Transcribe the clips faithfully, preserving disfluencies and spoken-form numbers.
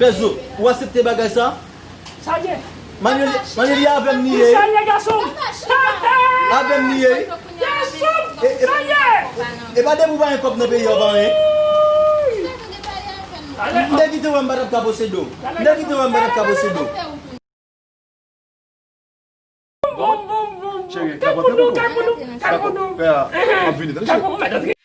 Pèzo, ou aksepte bagay sa? Sa ye? Manoli, Manoli, avè m li ye. Sa ye, gason? Avè m li ye. Gason, e, e, sa ye? E pa depi ou pa gen kòb nan peyi a, ou pa anyen. M te kite wè m pa t ap ka posede w. M te kite wè m pa t ap ka posede w. Bon, bon, bon, bon. Cheri, kay pou nou, kay pou nou, kay pou nou. Dakò, pè a, m ap vini, tande, cheri.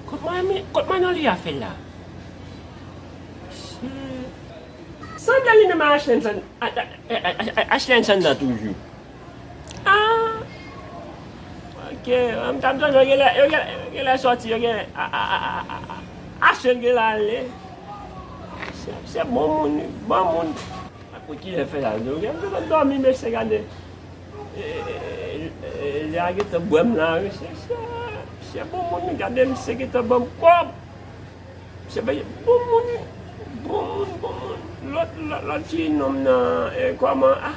Kot mwen, kot Manoli a fè la? Shit. Sanble li menm a Ashley Anson, a, a, a, a, Ashley Anson nan toujou. Ah! Ok, m t ap tande yo genlè, yo genlè, yo genlè sòti, yo genlè, a, a, Ashley genlè ale. Se, se bon moun, wi, bon moun. Pou kilè fè la, yo genlè dòmi, mesye, gade. E, e, e, e, lè a gentan bwè m la, wi, se, se, se bon moun, wi, gade, misye gentan ban m kòb. Se pa bon moun, bon moun, bon moun. Lòt, lòt, lòt ti nonm nan, e, kòman, ah,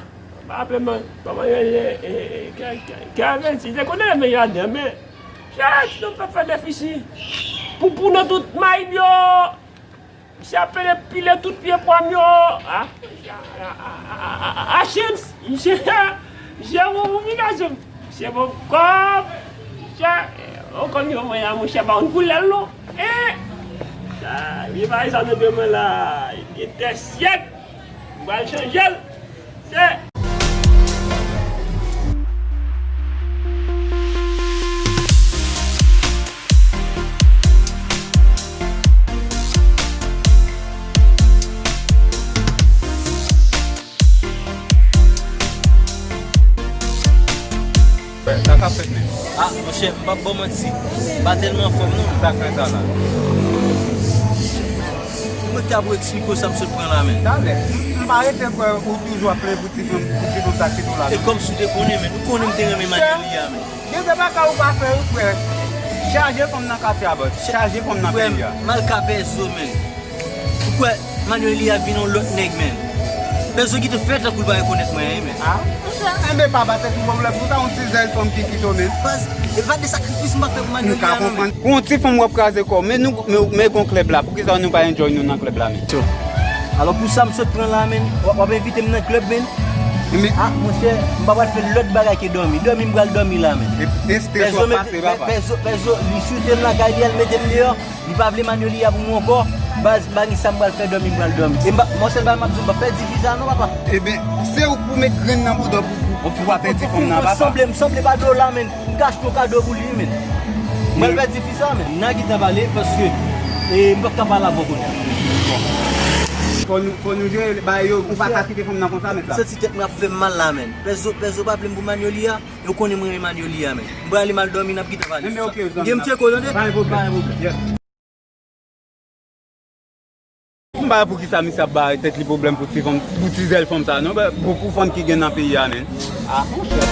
pa aple mwen, kòman yo rele, e, e, Ke-, Ke-, Kevens, li te konnen men jaden, men, chè, ti nonm fè, fè defisi. Poupou nan tout mayib yo. Misye ap pile, pile tout pye pwa m yo. Ah, ah, ah, ah, ah, ah, ah, James, misye, misye, misye, bon, kòb. Chè, ou konn yo mwen a, monchè, pa konn koulè l non. Eh! Sa, vye bagay sa nan men mwen la, gen dè syèk, m pral chanje l. Chè. Sa k ap fèt menm? Ah, monchè, m p ap ba w manti. M pa tèlman anfòm non. Sa k fè sa la? Mwen ta pou eksplike w sa m sot pran la, men. Talè. M pa rete kwè ou toujou ap plenn pou ti fanm, pou ti fanm sa ki tou la, non. E kòmsi w te konnen, men. Ou konnen m te renmen Manoli a, men. Gen de bagay ou pa fè, wi, frè. Chaje fanm nan katye a, bòs. Chaje fanm nan peyi a. Frè m, m al ka Pèzo, men. Ou kwè Manoli a vin yon lòt nèg, men. Pèzo kite fè tankou l pa rekonèt mwen, men. Ah, monchè, enben pa ba tèt ou pwoblèm. Pou sa, yon ti zèl fanm ki kite w, men. Baz, e pa de sakrifis m pa fè pou Manoli a, non, men. M ka konprann. Pou yon ti fanm w ap kraze kò w, men nou, men, men gon klèb la. Poukisa nou pa enjoy nou nan klèb la, men? Alò, pou sa m sot pran la, men. W ap, w ap envite m nan klèb, men. Men, ah, monchè, m pa pral fè lòt bagay ke dòmi. Dòmi, m pral dòmi la, men. E, e strès w ap pase, papa. Pèzo, Pèzo, li choute m lakay li, al mete m deyò. Li pa vle Manoli a pou mwen ankò. Baz, m pa gen sa m pral fè, dòmi, m pral dòmi. E m pa, m, sèl bagay m ap di w, m p ap pèdi fi sa a non, papa. Ebyen, se ou k pou met grenn nan bouda w pou, pou, pou w pa pèdi fanm nan, papa. Sanble, m sanble pa dwe w la, men. M ka achte yon kado pou li, men. M pral pèdi fi sa, men. N a gentan pale, paske, e, m p ap ka pale avè w kounye a. Fò nou, fò nou jere bagay yo, ou pa ka kite fanm nan konsa, mèt la. M santi tèt mwen ap fè m mal la, men. Pèzo, Pèzo pa vle m pou Manoli a, e w konnen mwen renmen Manoli a, men. M prale m al dòmi, n ap gentan pale. Enben, ok, zanmi, m tcheke w, tande? Pa gen pwoblèm. Pa gen pwoblèm. Yes. M pa wè poukisa misye ap bay tèt li pwoblèm pou ti fanm, pou ti zèl fanm sa, non, bè, bokou fanm ki gen nan peyi a, men. Ah, monchè.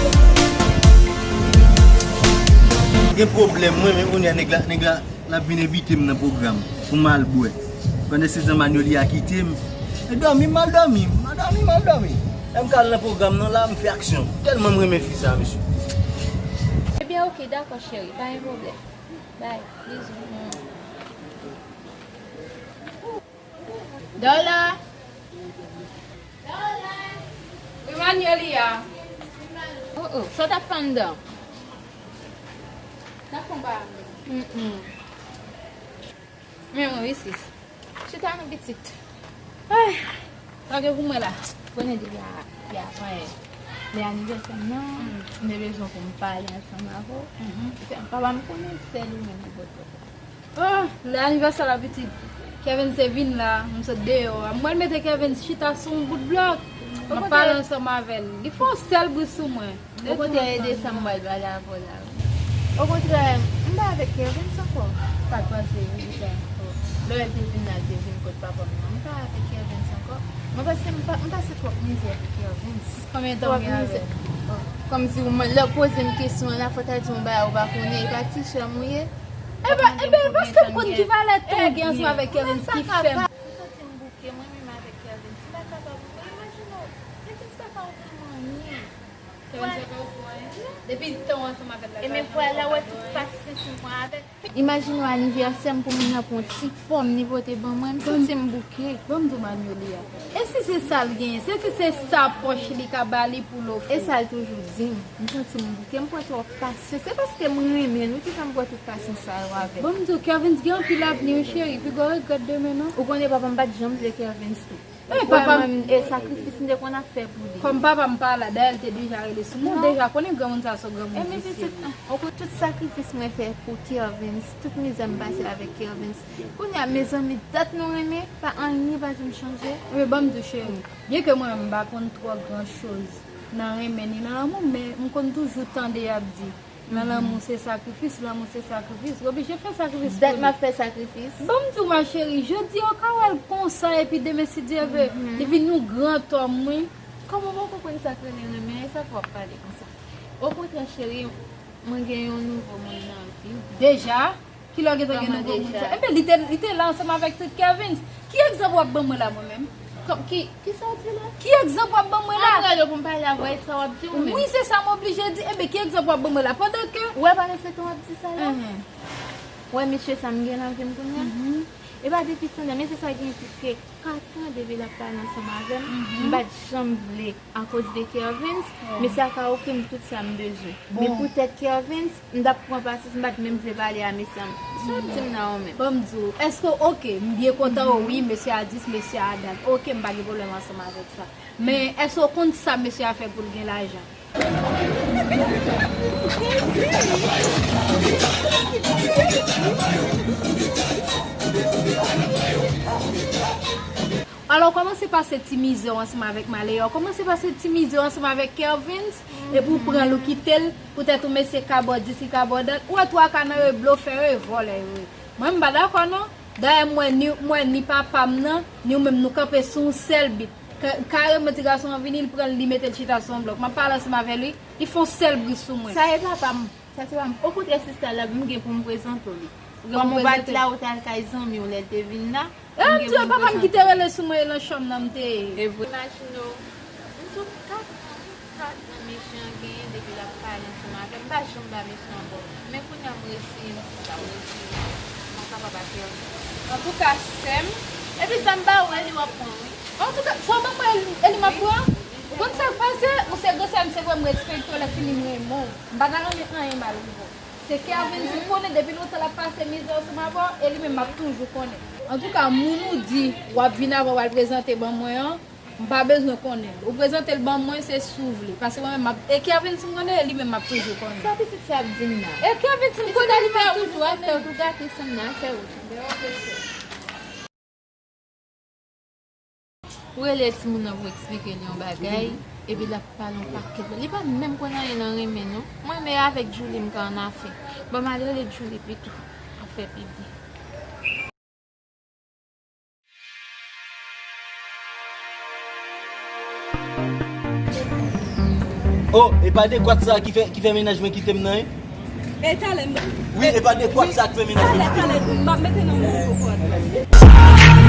Gen pwoblèm, mwen, men kounye a, nèg la, nèg la, l ap vin envite m nan pwogram pou m al bwè. Pandan se tan Manoli a kite m. E dòmi, m al dòmi, m al dòmi, m al dòmi. Lè m ka al nan pwogram nan la, m fè aksyon. Tèlman m renmen fi sa, mesye. Ebyen, ok, dakò, cheri, pa gen pwoblèm. Bye, bizou. Dola! Dola! Wi, Manoli a. Oh, oh, sa w t ap fè anndan? T ap fè yon bagay. Mm, mm. Men mwen, wi, sis. Chita non, pitit. Ay, lage pou mwen la. Konnen depi a, depi avan yè, lè anivèsè m nan, m te bezwen pou m pale ansanm avè w. Papa m konnen sèl ou menm ki pot pòt la. Oh, lè anivèsè la, pitit. Kevens te vin la, m sot deyò a. M pral mete Kevens chita sou yon bout blòk. M ap pale ansanm avè l. Li fè yon sèl bri sou mwen. Okontrè, e de sa m pral pale avè w la, wi. Okontrè, m pa avèk Kevens ankò. Sa k pase, ou di sa? Lè l te vin la, l te vin kot papa m nan. M pa avèk Kervens ankò. Mwen pase, m pa, m pase twòp mizè pou Kervens. Konbyen tan w gen avè l? Kòmsi w lè w poze m kesyon an la, fò w ta di m yon bagay ou pa konnen, e pa ti chè m ou ye? Ebyen, ebyen, paske m konn ki valè tan w gen ansanm avèk Kervens ki fè m. M santi m bouke, mwen menm avèk Kervens. M pa kapab, mwen imajine w. Kervens pa ka ofri m anyen. Kervens pa ka ofri w anyen? Depi tan w ansanm avè l la, e men vwala, w wè tout pasyans mwen pran avè l. Imajine w anivèsè m pou moun nan pran ti pòm li pote ban mwen, m santi m bouke. Ban m di w Magnolia. E si se sa l genyen? Se si se sa pòch li ka ba li pou l ofri? E sa l toujou di m. M santi m bouke, m pran twòp pasyans. Se paske m renmen l wi ki fè m pran tout pasyans sa yo avè l. Ban m di w, Kervens gen anpil avni wi cheri, piga w regrèt demen non. Ou konnen papa m pa t janm vle Kervens tou. E papa m, e sakrifis m te konn ap fè pou li. Kòm papa m pa la, dayè l te deja rele sou mwen, w deja konnen granmoun sa se yon granmoun visye. Ou konn tout sakrifis mwen fè pou Kervens, tout mizè m pase avèk Kervens. Kounye a, mezanmi, dat nou renmen, pa anyen pa janm chanje. Ebyen, ban m di w, cheri, byenke mwen menm m pa konn twò gran choz nan renmen ni nan lanmou, men m konn toujou tande y ap di, nan lanmou se sakrifis, lanmou se sakrifis. Ou oblije fè sakrifis pou li. Dat m ap fè sakrifis. Ban m di w, ma chérie, jodi a w ka wè l konsa, epi demen, si Dye vle, li vin yon gran tòm, wi. Kòman w poko konn sa k rele renmen, e sa fè w ap pale konsa? Okontrè, cheri, mwen gen yon nouvo moun nan vi m. Deja? Kilè w gentan gen nouvo moun sa? Ebyen, li te, li te la ansanm avèk tout Kervens. Ki egzanp w ap ban mwen la, mwen menm? Kòm, ki, ki sa w di la? Ki egzanp w ap ban mwen la? Mwen rele w pou m pale avè w, e sa w ap di ou menm? Wi, se sa m oblije di. Ebyen, ki egzanp w ap ban mwen la? Pandan ke. Ou wè pandan se tan w ap di sa la? Ou wè mesye sa m gen nan vi m kounye a? E pa depi tan, men se sa gen plis ke kat an depi l ap pale ansanm avè m, m pa t janm vle akoz de Kervens, mesye a ka ofri m tout sa m bezwen. Men poutèt Kervens, m t ap pran pasyans, m pa t menm vle pale a mesye a. Sa w ap di m nan ou menm? Ban m di w, èske, oke, m byen kontan, o wi, mesye a dis, mesye a dat. Oke, m pa gen pwoblèm ansanm avèk sa. Men èske w konn sa mesye a fè pou l gen lajan? Alò, w kòmanse pase ti mizè w ansanm avèk maleyè, w kòmanse pase ti mizè w ansanm avèk Kervens, epi w pran l, ou kite l, poutèt yon mesye kabòdis, li kabòdant, ou wè twa ka nan yo, e blofè yo, e vòlè yo ye. Mwen, m pa dakò non. Dayè, m wè ni, m wè ni papa m nan, ni ou menm, nou kanpe sou yon sèl bit. Ka-, kareman, ti gason an vini, li pran l, li mete l chita sou yon blòk. M ap pale ansanm avè l, wi. Li fè yon sèl bri sou mwen. Sa e papa m. Sa se papa m. Okontrè, sista, la, m gen pou m prezante w li. Kòm ou pa t la, ou t al kay zanmi w lè l te vin la. E, m di w, papa m ki te rele sou mwen, e nan chanm nan m te ye. E vre. Imajine w, m di w, kat an, wi, kat an mesye an genyen depi l ap pale ansanm avè m. M pa janm ba mesye an bò. Men kounye a m resi, m di sa, m resi, m pa kapab ak Kervens. Antouka, sè m. Epi sa m ba ou, e li w ap pran, wi. Antouka, sa w ban mwen, e li m ap pran? Ou konn sa k pase? Ou se gran sè m, se vre, m respekte w, lè fini m renmen w. M pa ta renmen anyen mal rive w. Se Kervens m konnen depi lontan l ap pase mizè ansanm avè w, e li menm m ap toujou konnen. Antouka, moun ou di w ap vin avè w al prezante ban mwen an, m pa bezwen konnen l. Ou prezante l ban mwen, se si w vle. Paske mwen menm, m ap, e Kervens m konnen, e li menm m ap toujou konnen. Sa pitit sa ap di m nan? E Kervens m konnen, li menm m ap toujou konnen. Pitit a fè w tou gate san m nan, a fè w. Ou rele timoun nan pou eksplike l yon bagay, epi l ap pale yon pakèt lòt. Li pa menm konn anyen nan renmen, non. Mwen, men avèk Djoulie, m ka annafè. Bon, m al rele Djoulie pito. Ap fè pi byen. Oh, e pa dekwat sa ki fè, ki fè mennaj mwen kite m nan, wi. E talè m. Wi, e pa dekwat sa k fè mennaj mwen kite m. Talè, talè, m ap mete nan moun pou kòd.